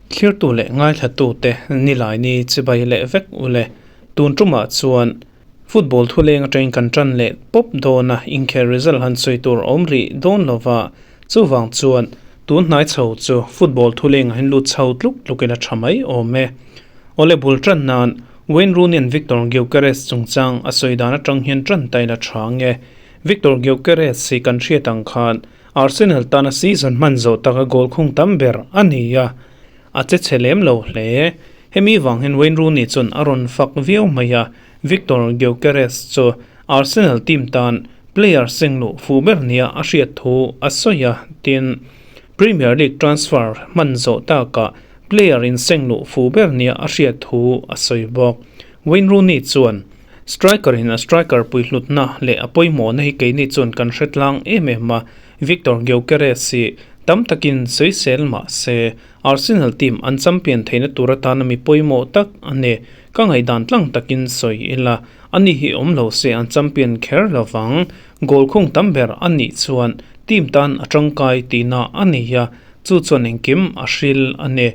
Thlirtu leh ngaithlatute Nilaini chibai leh vek ule. Tun tumah chuan football thuleng atangin kan tan leh pawp dawn a, inkhel result han sawi tur a awm rih dawn lova, chuvang chuan tun hnai chho chu football thulengah hian lut chho tluk tluk ila tha mai awm e. Awle bul tan nan Wayne Rooney-a'n Viktor Gyökeres chungchang a sawi dan atang hian tan ta ila tha nge. Viktor Gyökeres hi kan hriat ang khan Arsenal tana season hman zawh taka goal khung tam ber a ni a, a che chhe lem lo hle. Hemi vang hian Wayne Rooney chuan a rawn fak viau mai a, Viktor Gyökeres chu Arsenal team tan player seng luh fuh ber nia a hriat thu a sawi a, tin, Premier League transfer hman zawh takah player inseng luh fuh ber nia a hriat thu a sawi bawk. Wayne Rooney chuan. Striker in a striker puihlutna leh a pawimawhna hi keini chuan kan hre tlang em em a, Viktor Gyökeres hi tam takin sawisel mah se Arsenal team an champion theihna tur atana mi pawimawh tak a ni. Ka ngaihdan tlang takin sawi ila, ani hi awm lo se an champion kher lovang. Goal khung tam ber a nih chuan team tan a tangkai tihna a ni a, chu chuan engkim a hril a ni.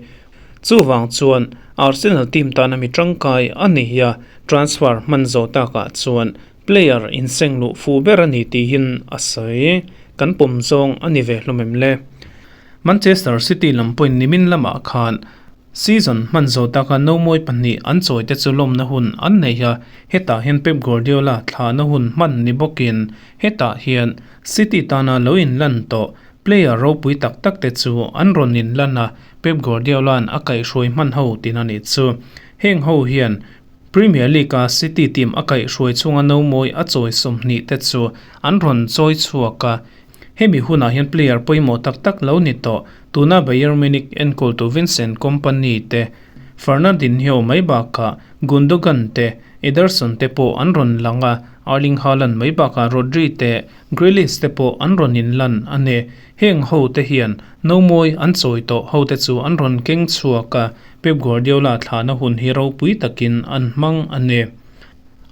Chuvang chuan Arsenal team tana mi tangkai a ni a, transfer hman zawh takah chuan player inseng luh fuh ber a ni tihin a sawi. Kan pawm zawng a ni ve hlawm em le? Manchester City lam pawhin nimin lamah khan season hman zawh taka nomawi pahnih an chawi te chu lawmna hun an nei a, hetah hian Pep Guardiola thlahna hun hman ni bawkin hetah hian City tana lo inlan tawh Player ropui tak tak te chu an rawn inlan a, Pep Guardiola-a'n a kaihhruai hman ho tin a nih chu. Heng ho hian Premier League-a City team a kaihhruai chhunga nomawi a chawi 20 te chu an rawn chawi chhuak a. Hemi hunah hian player pawimawh tak tak lo ni tawh, tuna Bayern Munich enkawltu Vincent Kompany te, Fernandinho mai bakah Gundogan te, Ederson te pawh an rawn lang a, Erling Haaland mai bakah Rodri te, Grealish te pawh an rawn inlan a ni. Heng ho te hian nomawi an chawi tawh ho te chu an rawn keng chhuak a, Pep Guardiola thlahna hun hi ropui takin an hmang a ni.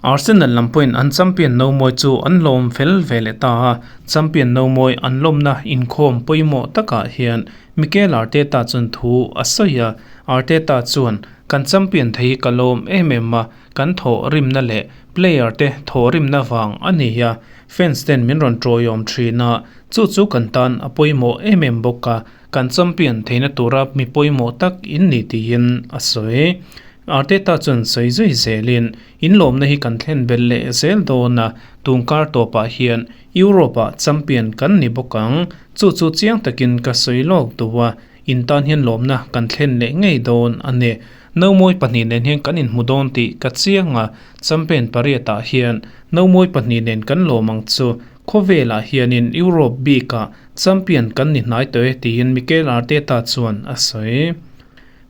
Arsenal lam pawhin an champion nomawi chu an lawm fel ve leh ta a, champion nomawi an lawmna inkhawm pawimawh takah hian Mikel Arteta chuan thu a sawi a, Arteta chuan, Kan champion thei hi ka lawm em em a, Kan thawh rimna leh player te thawh rimna vang a ni a, fans ten min rawn tawiawm thin a, chu chu kan tan a pawimawh em em bawk a, kan champion theihna tura mi pawimawh tak in ni tiin a sawi. Arteta chuan sawi zui zelin, Inlawmna hi kan thlen belh leh zel dawn a, tun kar tawpah hian Europe ah champion kan ni bawk ang, chu chu chiang takin ka sawi lawk duh a, In tan hian lawmna kan thlen leh ngei dawn a ni. Nomawi pahnih nen hian kan inhmu dawn tih ka chiang a, Champion pariatah hian nomawi pahnih nen kan lawm ang chu. Khawvelah hianin Europe bikah champion kan ni hnai tawh e tiin Mikel Arteta chuan a sawi.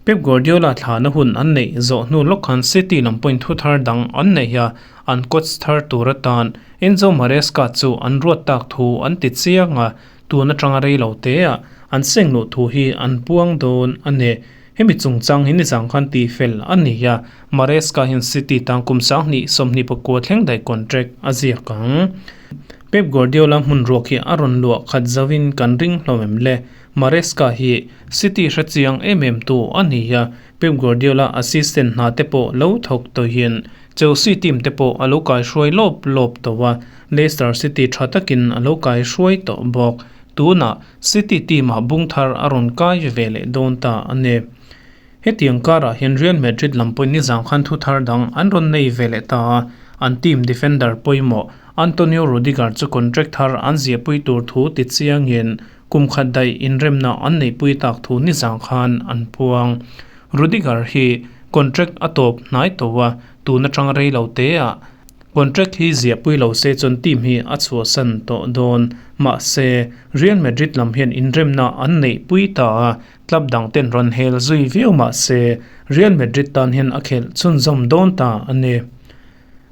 Pep Guardiola thlahna hun an neih zawh hnu lawk khan City lam pawhin thu thar dang an neih a, an coach thar tur atan Enzo Maresca chu an ruat tak thu an ti chiang a, Tun atanga rei lo te ah an seng luh thu hi an puang dawn a ni. Hemi chungchang hi nizang khan tih fel a ni a, Maresca hian City tang kum 2024 thleng daih contract a ziak ang. Pep Guardiola hmun ruak hi a rawn luah khat zauhin kan ring hlawm em le? Maresca hi City hre chiang em em tu a ni a, Pep Guardiola assistant hna te pawh lo thawk tawhin Chelsea team te pawh a lo kaihruai lawp lawp tawh a, Leicester City tha takin a lo kaihruai tawh bawk. Tunah City team ah bung thar a rawn kai ve leh dawn ta a ni. Hetiang karah hian Real Madrid lam pawhin nizang khan thu thar dang an rawn nei ve leh ta a, an team defender pawimawh Antonio Rudiger chu contract thar an ziahpui tur thu ti chiangin kum khat daih inremna an neihpui tak thu nizang khan an puang. Rudiger hi contract a tawp hnai tawh a, tun atanga rei lo te ah contract hi ziahpui lo se chuan team hi a chhuahsan tawh dawn. Mahse, Real Madrid lam hian inremna an neihpui ta a, club dang ten rawn hel zui viau mahse Real Madrid tan hian a khelh chhunzawm dawn ta a ni.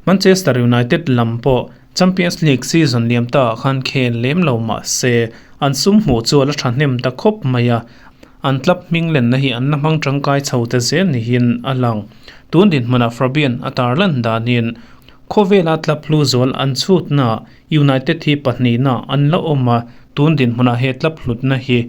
Manchester United lam pawh Champions League season liam ta ah khan khel lem lo mah se an sum hmuh chu a la thahnem ta khawp mai a, an club hming lenna hi an la hmang tangkai chho ta zel niin a lang. Tun dinhmunah Fabian a tarlan danin khawvela club hlu zual an chhutnaah United hi pahnihna an la awm a, tun dinhmunah he club hlutna hi.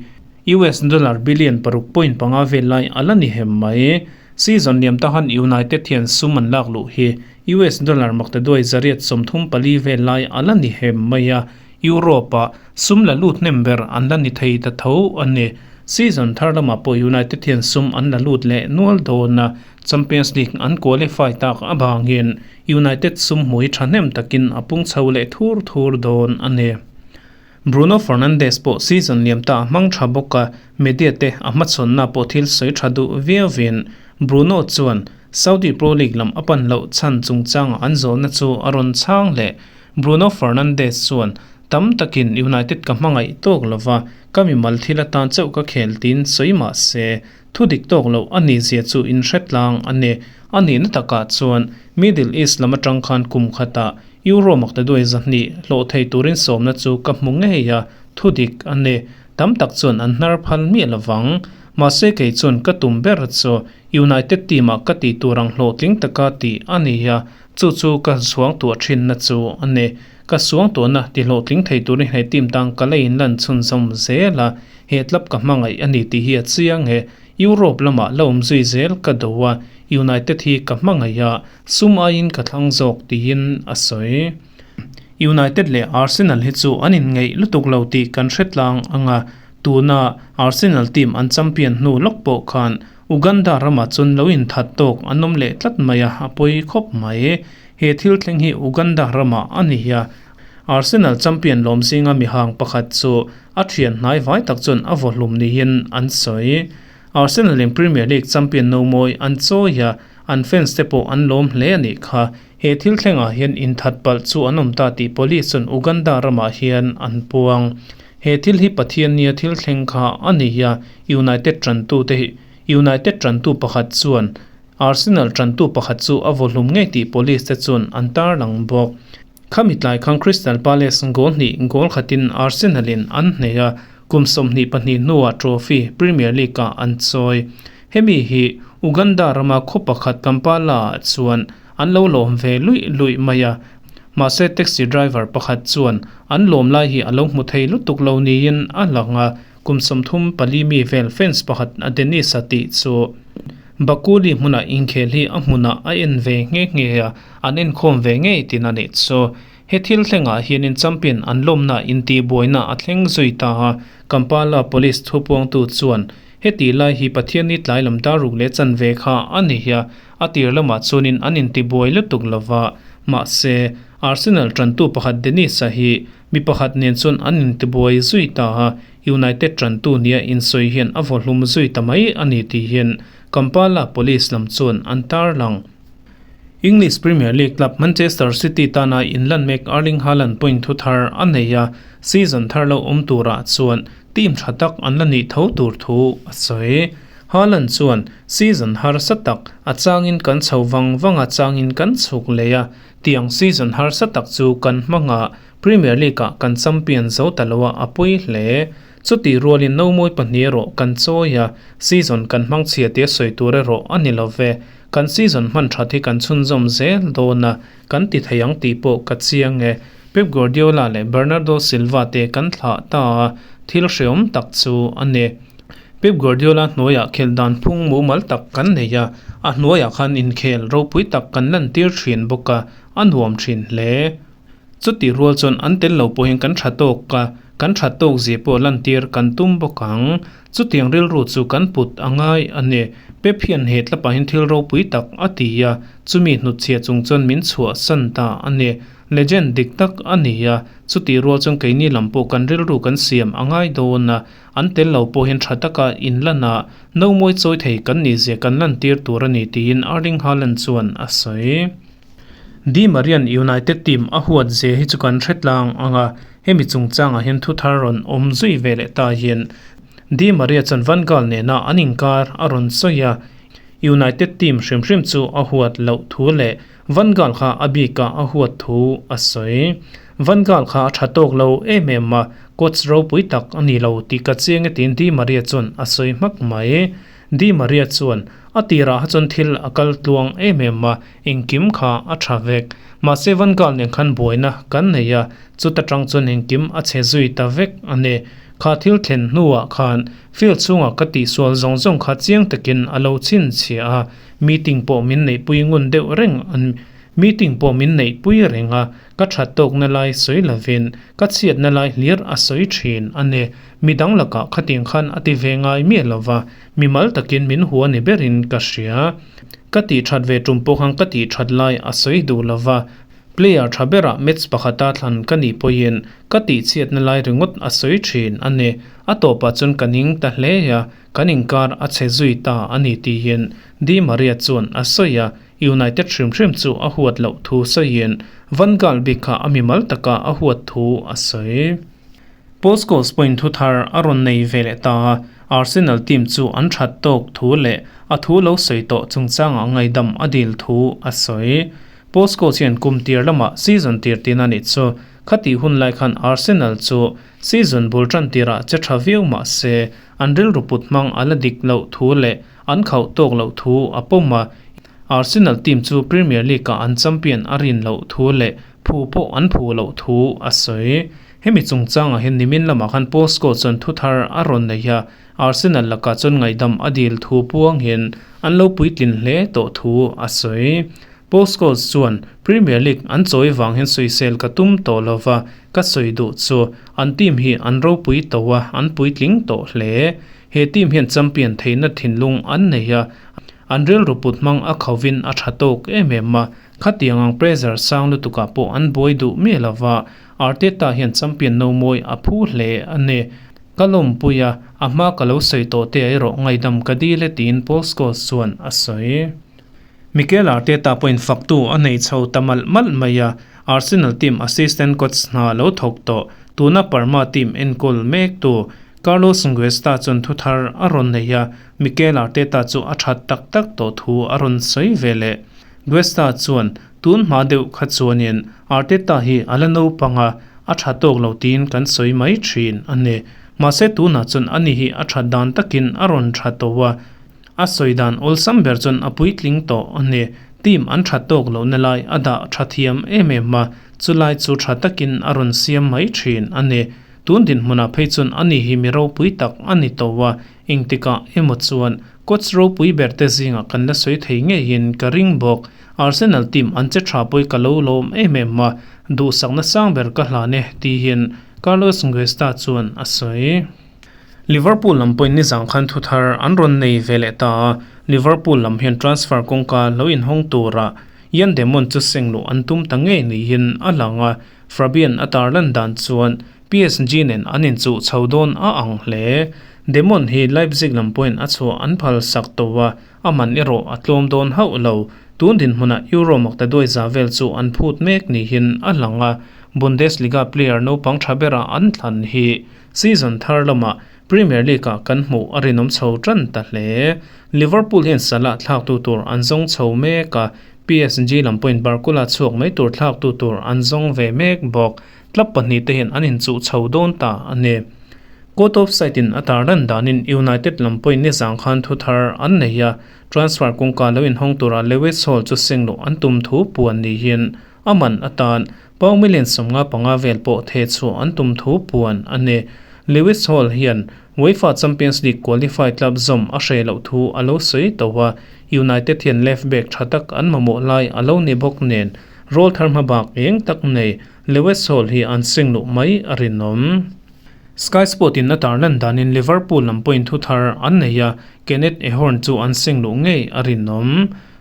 US dollar billion 6.5 vel lai a la ni hem mai. Season liam ta khan United hian sum an lak luh hi US dollar maktaduai 834 vel lai a la ni hem mai a, Europe-ah sum la lut hnem ber an la ni thei ta tho a ni. Season thar lamah pawh United hian sum an la lut leh nual dawn a, Champions League an qualify tak avangin United sum hmui thahnem takin a pung chho leh thur thur dawn a ni. Bruno Fernandes pawh season liam ta a hmang tha bawk a, media te a hmachhawnna pawh thil sawi tha duh viauin Bruno chuan Saudi Pro League lam a pan loh chhan chungchanga an zawhna chu a rawn chhang leh. Bruno Fernandes chuan, Tam takin United ka hmangaih tawk lova, ka mimal thil atan chauh ka khel tiin sawi mah se, thu dik tawk loh a nih zia chu inhre tlang a ni. A nihna takah chuan Middle East lam atang khan kum khatah Euro maktaduai 200 hlawh thei turin sawmna chu ka hmu ngei a, thu dik a ni. Tam tak chuan an hnar phal miah lovang. Mahse kei chuan ka tum ber chu United team ah ka tih tur ang hlawhtling taka tih a ni a, chu chu ka suang tuah thinna chu a ni. Ka suang tuahna ti hlawhtling thei turin he team tang ka la inlan chhunzawm zel a, he club ka hmangaih a ni tih hi a chiang e. Europe lamah la awm zui zel ka do a, United hi ka hmangaih a, sum aiin ka thlang zawk tiin a sawi. United leh Arsenal hi chu an inngeih lutuk lo tih kan hre tlang ang a, tuna Arsenal team an champion hnu lawk pawh khan Uganda ramah chuan lo inthat tawk an awm leh tlat mai a, a pawi khawp mai. He thil thleng hi Uganda ramah a ni a, Arsenal champion lawm zinga mihang pakhat chu a thian hnai vai tak chuan a vawhlum niin an sawi. Arsenal in Premier League champion no mawi an chawi a, an fans te pawh an lawm hle a nih kha. He thil thlengah hian inthat palh chu an awm ta tih police chuan Uganda ramah hian an puang. He thil hi Pathian nia thil thleng kha a ni a, United tantu te hi United tantu pakhat chuan Arsenal tantu pakhat chu a vawhlum ngei tih police te chuan an tarlang bawk. Khami tlai khan Crystal Palace goal hnih goal khatin Arsenal in an hneh a, kum 22 hnuah trophy Premier League ah an chawi. Hemi hi Uganda rama khaw pakhat Kampala ah chuan an lo lawm ve luih luih mai a, mahse taxi driver pakhat chuan an lawm lai hi a lo hmu thei lutuk lo niin a lang a, kum 34 mi vel fans pakhat a Dennis a tih chu Bakuli hmunah inkhel hi a hmunah a en ve nghe nghe a, an enkhawm ve ngei tin a nih chu. He thil thlengah hianin champion an lawmna intihbuaina a thleng zui ta a, Kampala police thupuangtu chuan heti lai hi Pathianni tlai lam dar ruk leh chanve kha a ni a, a tir lamah chuanin an intibuai lutuk lova, mahse Arsenal tantu pakhat Dennis-a hi mi pakhat nen chuan an intibuai zui ta a, United tantu nia insawi hian a vawhlum zui ta mai a ni tih hian Kampala police lam chuan an tarlang. English Premier League club Manchester City tana inlan mek Erling Haaland point thu thar a nei a, season thar lo awm turah chuan team tha tak an la nih tho tur thu a sawi. Haaland chuan, Season harsa tak, a changin kan chho vang vang a changin kan chhuk leh a, tiang season harsa tak chu kan hmang a, Premier League-ah kan champion zo ta lo a, a pawi hle. Chuti rualin no mawi pahnih erawh kan chawi a, season kan hmang chhia tia sawi tur erawh a ni lo ve. Kan season hman that hi kan chhunzawm zel dawn a, kan ti thei ang tih pawh ka chiang e. Pep Guardiola leh Bernardo Silva te kan thlah ta a, thil hreawm tak chu a ni. Pep Guardiola hnuaiah khelh dan phung mumal tak kan nei a, a hnuaiah khan inkhel ropui tak kan lantir thin bawk a, a nuam thin hle. Chuti rual chuan an tel lo pawhin kan tha tawk a, kan tha tawk zia pawh lantir kan tum bawk ang. Chutiang rilru chu kan put a ngai a ni. Pep hian he tlapah hian thil ropui tak a ti a, chumi hnutchhiah chung chuan min chhuahsan ta a ni. Legend dik tak a ni a, chuti rual chuan keini lam pawh kan rilru kan siam a ngai dawn a, an tel lo pawhin tha taka inlan a, no mawi chawi thei kan nih zia kan lantir tur a ni tiin Erling Haaland chuan a sawi. Di Maria'n United team a huat zia hi chu kan hre tlang ang a, hemi chungchangah hian thu thar rawn awm zui ve leh ta hian Di Maria chuan Van Gaal nena an inkar a rawn sawi a, United team hrim hrim chu a huat loh thu leh Van Gaal kha a bikah a huat thu a sawi. Van Gaal kha a tha tawk lo em em a, coach ropui tak a ni lo tih ka chiang e tiin Di Maria chuan a sawi hmak mai. Di Maria chuan a tirah kha chuan thil a kal tluang em em a, engkim kha a tha vek. Mahse Van Gaal nen khan buaina kan nei a, chuta tang chuan engkim a chhe zui ta vek a ni. Kha thil thlen hnuah khan field chhungah ka tihsual zawng zawng kha chiang takin a lo chhinchhiah a, meeting pawh min neihpui ngun deuh reng a, meeting pawh min neihpui reng a, ka that tawkna lai sawi lovin ka chhiatna lai hlir a sawi thin a ni. Midang lakah khatiang khan a ti ve ngai miah lova, mimal takin min hua ni berin ka hria. Ka tih that ve tum pawh khan ka tih that lai a sawi duh lova, Player tha berah match pakhata thlan ka nih pawhin ka tihchhiatna lai ringawt a sawi thin a ni. A tawpah chuan ka ning ta hle a, kan inkar a chhe zui ta a ni tihin Di Maria chuan a sawi a, United hrim hrim chu a huat loh thu sawiin Van Gaal bik kha a mimal taka a huat thu a sawi. Paul Scholes pawhin thu thar a rawn nei ve leh ta a, Arsenal team chu an that tawk thu leh a thu lo sawi tawh chungchangah ngaihdam a dil thu a sawi. Paul Scholes hian kum tir lamah season tir tin a nih chu. Khatih hun lai khan Arsenal chu season bul tan tirah che tha viau mah se an rilru put hmang a la dik loh thu leh an khauh tawk loh thu a pawm a. Arsenal team chu Premier League-ah an champion a rin loh thu leh phu pawh an phu loh thu a sawi. Hemi chungchangah hian nimin lamah khan Paul Scholes chuan thu thar a rawn nei a, Arsenal lakah chuan ngaihdam a dil thu puangin an lo puitlin hle tawh thu a sawi. Paul Scholes chuan, Premier League an chawi vang hian sawisel ka tum tawh lo va, ka sawi duh chu an team hi an ropui tawh a, an puitling tawh hle. He team hian champion theihna thinlung an nei a, an rilru put hmang a khovin a tha tawk em em a, khatiang ang pressure sang lutukah pawh an buai duh miah lo va, Arteta hian champion no mawi a phu hle a ni. Ka lawmpui a, a hma ka lo sawi tawh te erawh ngaihdam ka dil e tiin Paul Scholes chuan a sawi. Mikel Arteta pawhin faktu a nei chho ta malh malh mai a, Arsenal team assistant coach hna lo thawk tawh, tuna Parma team enkawl mektu Carlos Nguesta chuan thu thar a rawn nei a, Mikel Arteta chu a that tak tak tawh thu a rawn sawi ve leh. Guesta chuan, Tun hma deuh kha chuanin Arteta hi a la naupang a, a tha tawk lo tiin kan sawi mai thin a ni. Mahse tunah chuan ani hi a that dan takin a rawn tha tawh a, A sawi dan awlsam ber chuan a puitling tawh a ni. Team an tha tawk lohna lai a dah tha thiam em em a, chulai chu tha takin a rawn siam mai thin a ni. Tun dinhmunah phei chuan ani hi mi ropui tak a ni tawh a, engtikah emaw chuan coach ropui ber te zingah kan la sawi thei ngeiin ka ring bawk. Arsenal team an che tha pawih ka lo lawm em em a, duhsakna sang ber ka hlan e, tihin Carlos Nguesta chuan a sawi. Liverpool lam pawhin nizang khan thu thar an rawn nei ve leh ta a, Liverpool lam hian transfer kawngka lo inhawng tura Yan Demon chu seng luh an tum ta ngei niin a lang a, Fabian a tarlan dan chuan PSG nen an inchuh chho dawn a ang hle. Demon hi Leipzig lam pawhin a chhuah an phal sak tawh a, a man erawh a tlawm dawn hauh lo. Tun dinhmunah Euro maktaduai za vel chu an phut mek niin a lang a, Bundesliga player naupang tha bera an thlan hi Season thar lamah Premier League-ah kan hmuh a rinawm chho tan ta hle. Liverpool hian Salah thlaktu tur an zawng chho mek a, PSG lam pawhin Barcola chhuak mai tur thlaktu tur an zawng ve mek bawk. Club pahnihte hian an inchuh chho dawn ta a ni. Court of Sight-in a tarlan danin United lam pawhin nizang khan thu thar an nei a, transfer kawngka lo inhawng tura Lewis Hall chu seng luh an tum thu puan niin a man atan Pau million 55 vel pawh theh chhuah an tum thu puan a ni. Lewis Hall hian UEFA Champions League qualify club zawm a hreh loh thu a lo sawi tawh a, United hian left back tha tak an mamawh lai a lo ni bawk nen role thar hma bak eng tak nei Lewis Hall hi an seng luh mai a rinawm. Sky Sport in a tarlan danin Liverpool lam pawhin thu thar an nei a, Kenneth Ehorn chu an seng luh ngei a rinawm.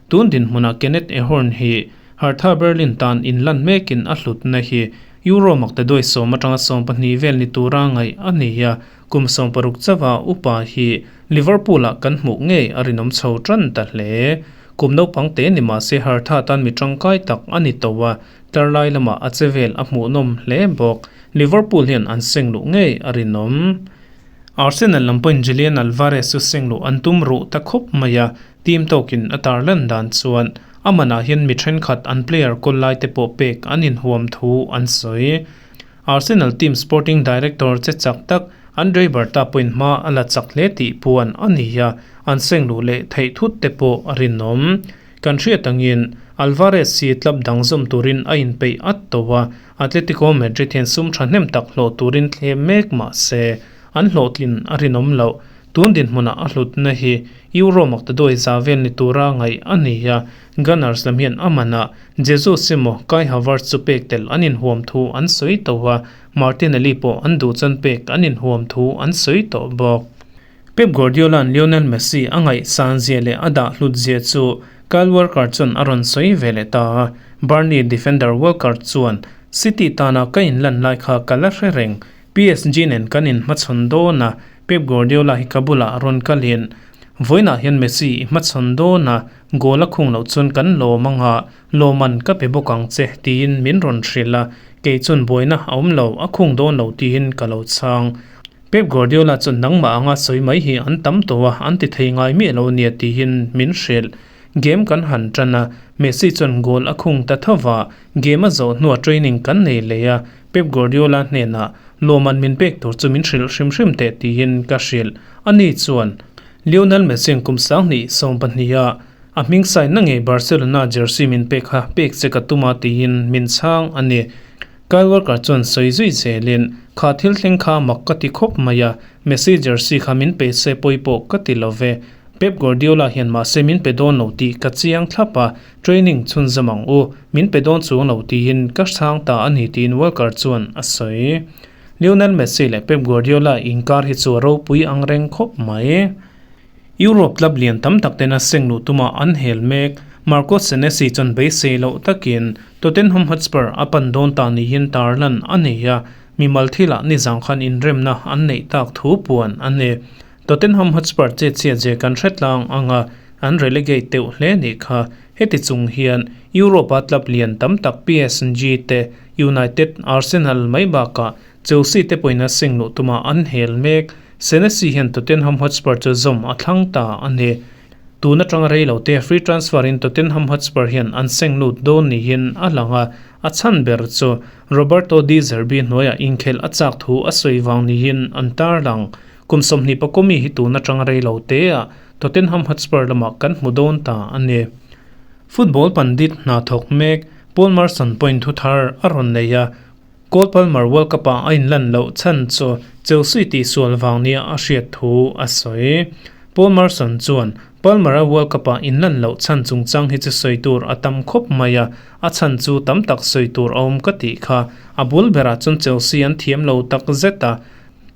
Tun dinhmunah Kenneth Ehorn hi Hertha Berlin tan inlan mekin a hlutna hi Euro maktaduai sawm atanga 12 vel ni tura ngaih a ni a, kum 16 chauha upa hi Liverpool-ah kan hmuh ngei a rinawm chho tan ta hle. Kum naupang te ni mah se Hertha tan mi tangkai tak a ni tawh a, tlar lai lamah a che vel a hmuhnawm hle bawk. Liverpool hian an seng luh ngei a rinawm. Arsenal lam pawhin Julian Alvarez chu seng luh an tum ruh ta khawp mai a, team tawkin a tarlan dan chuan A manah hian mi thenkhat an player kawl lai te pawh pek an inhuam thu an sawi. Arsenal team sporting director che chak tak Andre Berta pawhin hma a la chak hle tih puan a ni a, an seng luh leh theih thut te pawh a rinawm. Kan hriat angin Alvarez hi club dang zawm turin a inpeih at tawh a, Atletico Madrid hian sum thahnem tak hlawh turin thlem mek mah se. an hlawhtlin a rinawm loh. Tun dinhmunah a hlutna hi Euro maktaduai za vel ni tura ngaih a ni a, Gunners lam hian a manah Jesus emaw Kai Havertz chu pek tel an inhuam thu an sawi tawh a, Martinelli pawh an duh chuan pek an inhuam thu an sawi tawh bawk. Pep Guardiola'n Lionel Messi a ngaihsan zia leh a dah hlut zia chu Kyle Walker chuan a rawn sawi ve leh ta a, Burnley defender Walker chuan, City tana ka inlan lai kha ka la hre reng, PSG nen kan inhmachhawn dawn a, Pep Guardiola hi ka bulah a rawn kalin, Vawiinah hian Messi i hmachhawn dawn a, goal a khung loh chuan kan lawm anga, lawman ka pe bawk ang che, tiin min rawn hrilh a, kei chuan buaina a awm lo, a khung dawn lo tiin ka lo chhang. Pep Guardiola chuan nangmah anga sawi mai hi an tam tawh a, an ti thei ngai miah lo nia tiin min hrilh. Game kan han tan a, Messi chuan goal a khung ta tho va, game a zawh hnuah training kan nei leh a, Pep Guardiola hnenah lawmman min pek tur chu min hrilh hrim hrim teh tiin ka hrilh. Ani chuan Lionel Messi kum 2020 ah a hming saina ngei Barcelona jersey min pek kha pek che ka tum a tiin min chhang a ni. Kyle Walker chuan sawi zui zelin, Kha thil thleng kha mak ka ti khawp mai a, Messi jersey kha min pe se pawi pawh ka ti lo ve. Pep Guardiola hian mahse min pe dawn lo tih ka chiang thlap a, training chhunzam ang u, min pe dawn chuang lo tiin ka chhang ta a ni tiin Walker chuan a sawi. Lionel Messi leh Pep Guardiola inkar hi chu a ropui ang reng khawp mai. Europe club lian tam tak tena seng luh tuma an hel mek. Marcos Senesi chuan beisei loh takin Tottenham Hotspur a pan dawn ta niin tarlan a nei a, mimal thilah nizang khan inremna an neih tak thu puan a ni. Tottenham Hotspur chetchhiat zia kan hre tlang ang a, an relegate deuh hle nih kha. Heti chung hian Europe-a club lian tam tak PSG te, United, Arsenal mai bakah Chelsea te pawhin a seng luh tuma an hel mek. Senesi hian Tottenham Hotspur chu zawm a thlang ta a ni. Tun atanga rei lo te free transfer in Tottenham Hotspur hian an seng lut dawn niin a lang a, a chhan ber chu Roberto De Zerbi hnuaiah inkhelh a chak thu a sawi vang niin an tarlang. Kum 20 pakomi hi tun atanga rei lo teah Tottenham Hotspur lamah kan hmu dawn ta a ni. Football pandit hna thawk mek Paul Merson pawhin thu thar a rawn nei a, Cole Palmer World Cup-ah a inlan loh chhan chu Chelsea tihsual vang nia a hriat thu a sawi. Paul Merson chuan, Palmer-a World Cup-ah inlan loh chhan chungchang hi chu sawi tur a tam khawp mai a, a chhan chu tam tak sawi tur a awm ka tih kha. A bul berah chuan Chelsea an thiam lo tak zet a,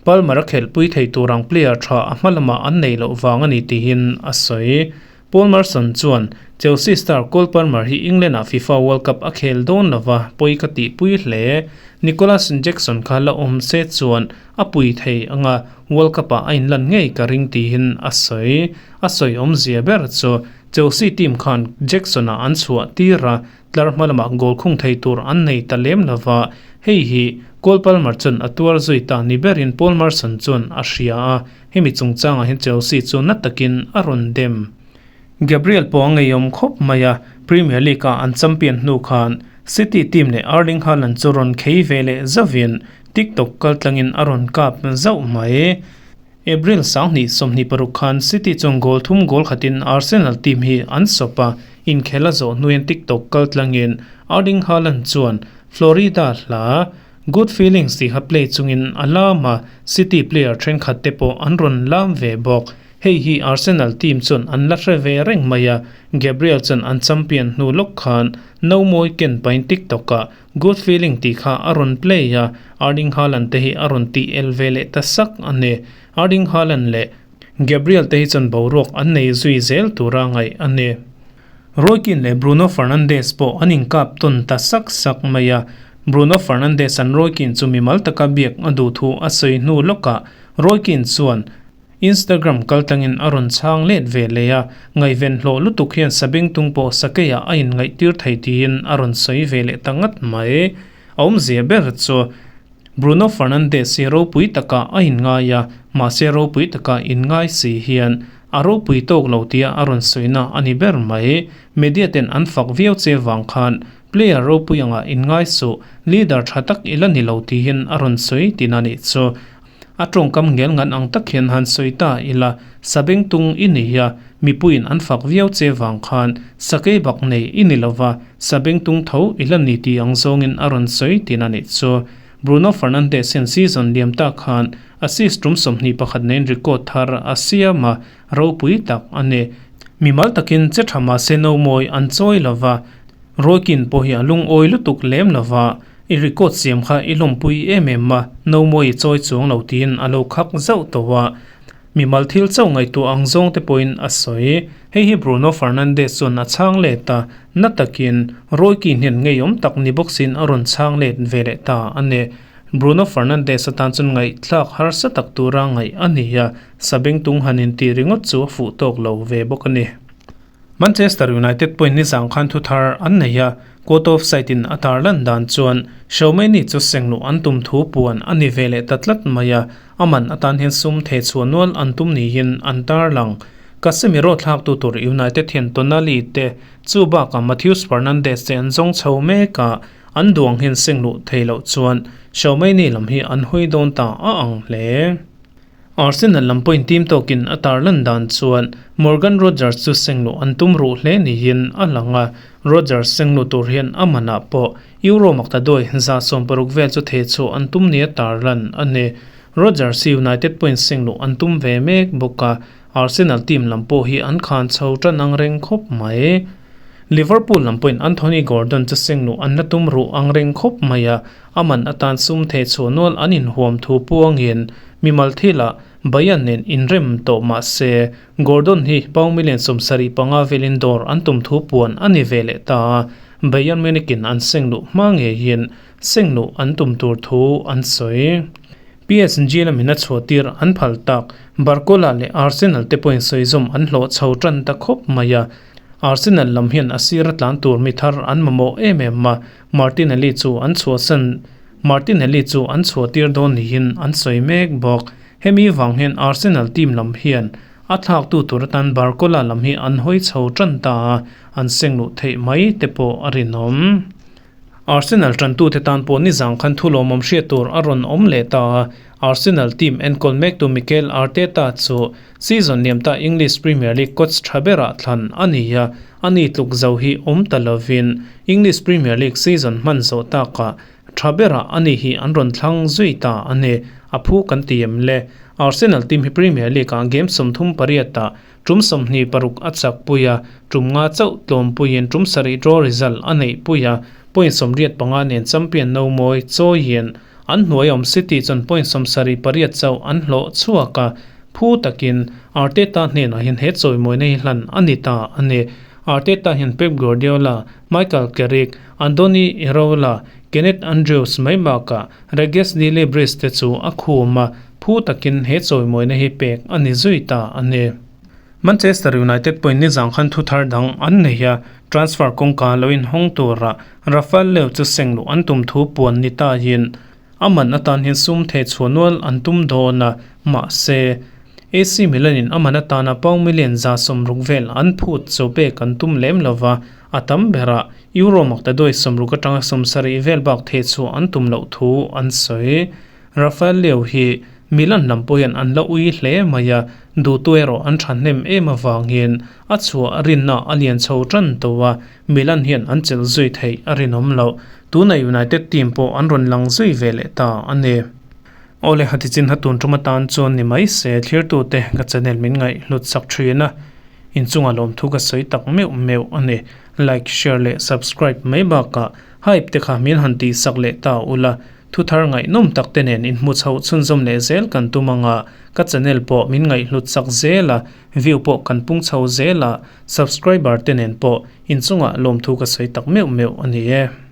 Palmer-a khelhpui thei tur ang player tha a hma lamah an nei loh vang a ni tiin a sawi. Paul Merson chuan, Chelsea star Cole Palmer hi England-ah FIFA World Cup a khel dawn lova, pawi ka tihpui hle. Nicolas Jackson kha la awm se chuan a pui thei ang a, World Cup-ah a inlan ngei ka ring tiin a sawi. A sawi awmzia ber chu Chelsea team khan Jackson-a an chhuah tir a, tlar hma lamah goal khung thei tur an nei ta lem lova, hei hi Cole Palmer chuan a tuar zui ta ni berin Paul Merson chuan a hria a, Hemi chungchangah hian Chelsea chu na takin a rawn dem. Gabriel pawh a ngeiawm khawp mai a, Premier League-ah an champion hnu khan City team leh Erling Haaland chu rawn khei ve leh zauhin TikTok kaltlangin a rawn kap zauh mai. April 2026 khan City chuan goal thum goal khatin Arsenal team hi an sawp a, inkhel a zawh hnuin TikTok kaltlangin Erling Haaland chuan Florida hla Good Feelings tih kha play chungin a lam a, City player thenkhat te pawh an rawn lam ve bawk. Hei hi Arsenal team chuan an la hre ve reng mai a, Gabriel chuan an champion hnu lawk khan no mawi ken pahin TikTok ah Good Feeling tih kha a rawn play a, Erling Haaland te hi a rawn tih el ve leh ta sak a ni. Erling Haaland leh Gabriel te hi chuan boruak an nei zui zel tura ngaih a ni. Roy Keane leh Bruno Fernandes pawh an inkap tawn ta sak sak mai a, Bruno Fernandes an Roy Keane chu mimal taka biak a duh thu a sawi hnu lawkah Roy Keane chuan Instagram kaltlangin a rawn chhang let ve leh a, ngaihven hlawh lutuk hian sabengtung pawh sakeiah a inngaihtir thei tiin a rawn sawi ve leh ta ngat mai. A awmzia ber chu Bruno Fernandes hi ropui taka a inngai a, mahse ropui taka inngai si hian a ropui tawk lo tia a rawn sawina a ni ber mai. Media ten an fak viau che vang khan player ropui anga inngai suh, leader tha tak i la ni lo tiin a rawn sawi tina nih chu. A tawngkam ngel ngan ang tak hian han sawi ta ila, Sabengtung i ni a, mipuiin an fak viau che vang khan sakei bak nei i ni lova, Sabengtung tho i la ni tih ang zawngin a rawn sawi tina nih chu. Bruno Fernandes hian season liam ta khan assist tum 21 nen record thar a siam a, ropui tak a ni. Mimal takin che tha mahse no mawi an chawi lova, Roy Keane pawh hi a lungawi lutuk lem lova, I record siam kha i lawmpui em em a, no mawi i chawi chuang lo tiin a lo khak zauh tawh a. Mimal thil chauh ngaihtuah ang zawng te pawhin a sawi. Hei hi Bruno Fernandes chuan a chhang let a, na takin Roy Keane hian ngeiawm tak ni bawk siin a rawn chhang let ve leh ta a ni. Bruno Fernandes atan chuan ngaihthlak harsa tak tura ngaih a ni a, sabengtung han intih ringawt chu a fuh tawk lo ve bawk a ni. Manchester United pawhin nizang khan thu thar an nei a, court of side in a tarlan dan chuan Xiaomeni chu sengluh an tum thu puan a ni ve leh ta tlat mai a, a man atan hian sum theh chhuah nual an tum niin an tarlang. Casemiro thlaktu tur United hian Tonali te chu bakah Matheus Fernandes te an zawng chho mek a, an duang hian sengluh thei loh chuan Xiaomeni lam hi an hawi dawn ta a ang hle. Arsenal lam pawhin team tawkin a tarlan dan chuan Morgan Rogers chu sengluh an tum ruh hle niin a lang a, Rogers sengluh tur hian a manah pawh Euro maktaduai 60 vel chu theh chhuah an tum nia tarlan a ni. Rogers hi United pawhin sengluh an tum ve mek bawk a, Arsenal team lam pawh hi an khan chho tan ang reng khawp mai. Liverpool lam pawhin Anthony Gordon chu sengluh an la tum ruh ang reng khawp mai a, A man atan sum theh chhuah nual an inhuam thu puangin mimal thilah Bayern nen inrem tawh mah se, Gordon hi pound million 75 velin dawr an tum thu puan a ni ve leh ta a, Bayern Munich-in an seng luh hma ngeiin seng luh an tum tur thu an sawi. PSG lamin a chhuah tir an phal tak, Barcola leh Arsenal te pawhin sawizawm an hlawh chho tan ta khawp mai a, Arsenal lam hian a sir a tlan tur mi thar an mamawh em em a, Martinelli chu an chhuahsan Martinelli chu an chhuahtir dawn niin an sawi mek bawk. Hemi vang hian Arsenal team lam hian a thlaktu tur atan Barcola lam hi an hawi chho tan ta a, an seng luh theih mai te pawh a rinawm. Arsenal tantute tan pawh nizang khan thu lawmawm hriat tur a rawn awm leh ta a, Arsenal team enkawl mektu Mikel Arteta chu Season liamta English Premier League coach tha berah thlan a ni a, a ni tluk zo hi awm ta lovin English Premier League season hman zawh takah tha berah a ni hi an rawn thlang zui ta a ni. A phu kan ti em le? Arsenal team hi Premier League-ah game 38 ah tum 26 a chak pui a, tum nga chauh tlawm puiin tum sarih draw result a neih pui a, point 85 nen champion no mawi chawiin An hnuai awm City chuan point 78 chauh an hlawh chhuak a, phu takin Arteta hnenah hian he chawimawina hi hlan a ni ta a ni. Arteta hian Pep Guardiola, Michael Carrick, Andoni Iraola, Kenneth Andrews mai bakah Regis Lillibridge te chu a khum a, phu takin he chawimawina hi pek a ni zui ta a ni. Manchester United pawhin nizang khan thu thar dang an nei a, transfer kawngka lo inhawng tura Rafael Leao chu seng luh an tum thu puan ni tahin a man atan hian sum theh chhuah nual an tum dawn a, mahse, AC Milan-in a man atana pound million 160 vel an phut chu pek an tum lem lo va, a tam berah Euro maktaduai 60 atanga 70 vel bak theh chhuah an tum loh thu an sawi. Rafael Leao hi Milan lam pawh hian an la ui hle mai a, duhtu erawh an thahnem em avangin a chhuah rinna a lian chho tan tawh a, Milan hian an chelh zui theih a rinawm loh. Tuna United team pawh an rawn lang zui ve leh ta a ni. Awle hati chin ha tun tum atan chuan ni mai se thlirtute ka channel min ngaih hlut sak thin a, inchunga lawmthu ka sawi tak meuh meuh a ni. Like, share leh subscribe mai bakah hype te kha min han tihsak leh ta ula, Thu thar ngaihnawm tak te nen inhmu chhoh chhunzawm leh zel kan tum anga ka channel pawh min ngaihhlut chak zel a, view pawh kan pung chho zel a, subscriber te nen pawh inchungah lawmthu ka sawi tak meuh meuh a ni e.